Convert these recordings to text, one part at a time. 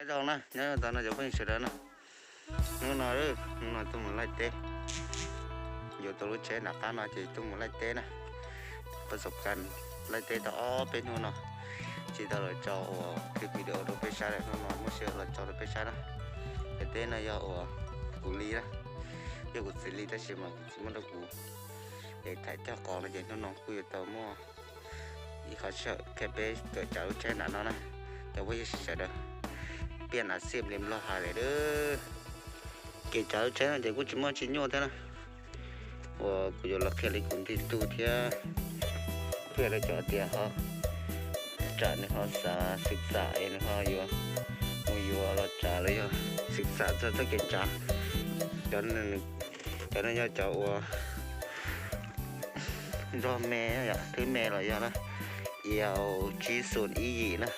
Nyob zoo na, nyob zoo tau no cov phooj ywg sawv daws na. Hnub no, hnub no tuaj mus laij teb, yuav tau lub tsheb nram qab no ces tuaj mus laij teb na. Pas xov kas laij teb tau ob peb hnub no tsis tau los tso ua clip video rau peb saib lawm, hnub no muaj siab los tso rau peb saib na. Laij teb no yog uas kuv li na, yog kuv txiv li tab sis mas kuv txiv muab rau kuv es tham cog qos no ces hnub no kuj yuav tau muaj ib qho sij hawm qhia peb kawm tsav lub tsheb nram no na. Cov phooj ywg sawv daws, piaj nav xiam li Nplog hais lawm. Kev tsav lub tsheb no ces kuj tsis muaj tsis nyuaj thiab na. Uas kuv yuav los qhia li kuv nti tug thiab qhia rau cov tias ho tsam nws ho xav xwm txam es nws ho yuav mus yuav los tsav los yog xwm txam txog txoj kev tsav. Cov no yog cov uas nrog me, thwb me los yog na, iaus tsib xoom ib yim na.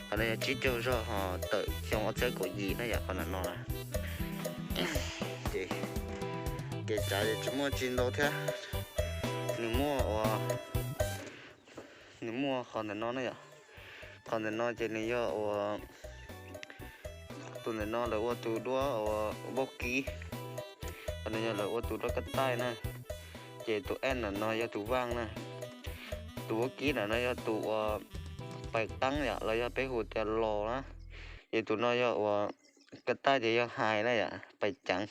Qhov no yog tsib caug zog ho tawm xyoo ob txhiab kaum yim na yom, qhov ntawm no na. Ces kev tsav ces tsis muaj tsis ntau thiab. Nws muaj ua, nws muaj qhov ntawm no na yom. Qhov ntawm no ces nws yog ua, tus ntawm no lawv ua tus duab ua vaub kib. Qhov no yog lawv ua tus duab kab taij na. Ces tus S ntawm no yog tus vaaj na. Tus vaub kib ntawm no yog tus ua pais qaab yom, los yog peb hu tias los na. Ces tus no yog ua kab taij ces yog hais na yom, pais ceev.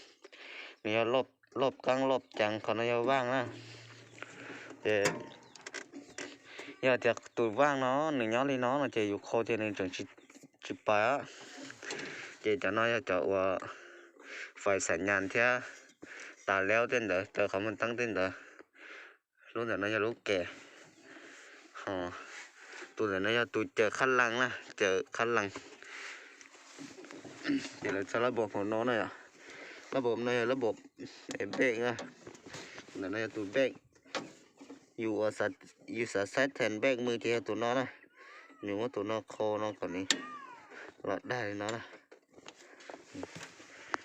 Nws yog loj qaab loj ceev, qhov no yog vaaj na. Ces yog tias tus vaaj no nws nyob li no no ces yus khau ces nws tseem tsis pais. Ces cov no yog cov uas fais xam nyas thiab tas leeb tej ntawd, raws qhov muag teeb tej ntawd. Lub ntawm no yog lub ke. Ho tus ntawm no yog tus caws qhab lees na, caws qhab lees. Ces lawv txog lab npaum hauv no na yom. Lab npaum no yog lab npaum npej na. Ntawm no yog tus npej. Yus, yus xav saib thais npej mws ces yog tus no na. Nws muab tus no khau no kom nws los daig li no na.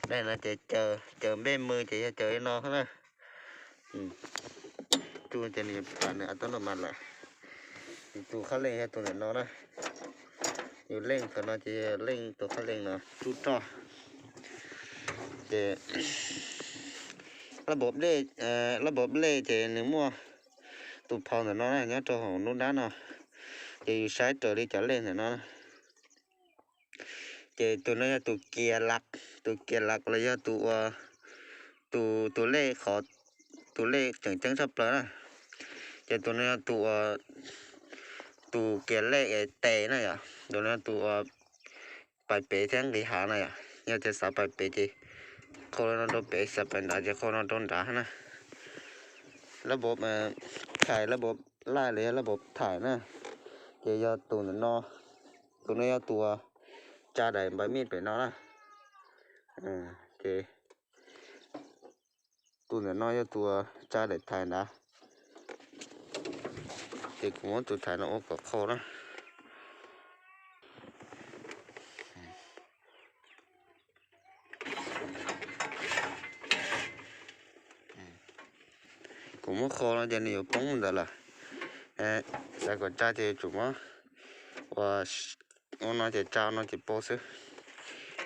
Daig no ces caws npej mws ces yog caws li no na. Tus ces nws pam nws a tau no mas lawm. Tus qhab lees yog tus ntawm no na. Yus leej thaum no ces yog leej tus qhab lees no tsuj roj. Ces lab npaum nplej ces nws muaj tus phau ntawm no na nyob rau hauv lub nrab no. Ces yus saib raws li cov lej ntawm no na. Ces tus no yog tus kias laj, tus kias laj los yog tus ua, tus, tus lej qhov, tus lej tseem ceeb tshaj plaws na. Ces tus no yog tus ua, tus kias lej tes na yom, tus no yog tus ua pais pem thiab nqis hav na yom. Yog tias xav pais pem ces khau no rau pem, xav pais nrad ces khau no rau nrad na. Lab npaum thais, lab npaum laj los yog lab npaum thais na. Ces yog tus ntawm no, tus no yog tus tsa daim npais mij pem no na. Ces tus ntawm no yog tus tsa daim thais nrad. Ces kuv muab tus thais no ua kom khau na. Kuv muab khau no ces nws yuav poob ntawd lawm. Xav kom tsa ces yuav tsum muab ua, ua no ces tsa no ces poob xwb.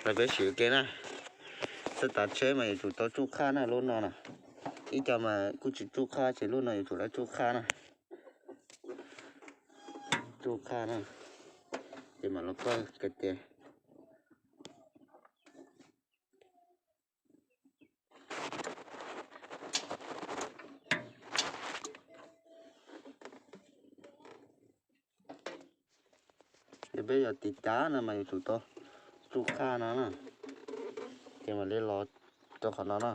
Los peb sim ua ke na. Xab tav tsheb mas yuav tsum tau tsuj qhaj na lub no na. Ib co mas kuj tsis tsuj qhaj ces lub no yuav tsum tau tsuj qhaj na. Tsuj qhaj na. Ces mam los koj kiag tias Ces peb yog tiv cav no mas yuav tsum tau tsuj qhaj no na. Ces mam li los rau qhov no na.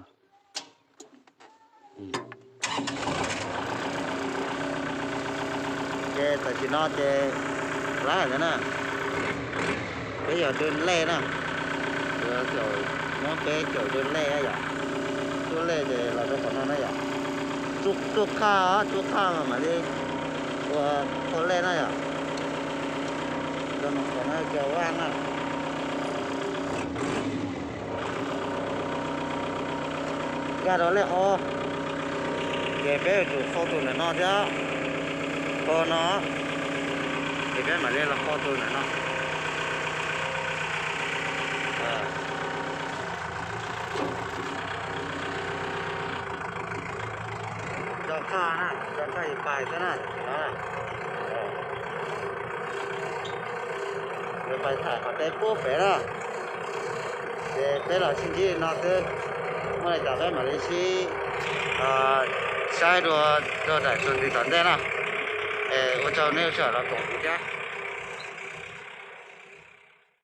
Ces tam sim no ces lab hais ntawd na, peb yog dwj lej na, muab peb caum dwj lej yom, tsuj lej ces los rau qhov no na yom. Tsuj qhaj, tsuj qhaj mas mam li ua qhau lej na yom. Rau qhov no ces vaj na. Nkag rau lej qhov, ces peb yuav tsum qhau tus ntawm no thiab, qhau no, ces peb mam li los qhau tus ntawm no. Tso qhov na, tso qhov ib pais xwb na, no na. Yuav pais tham qhov teb pub pem na. Ces peb los sib ntsib no xwb, muaj li cas peb mam li sib saib dua rau daim txuas ntxiv tom ntej na. Es ua tsaug nej ua siab los koom kuv thiab.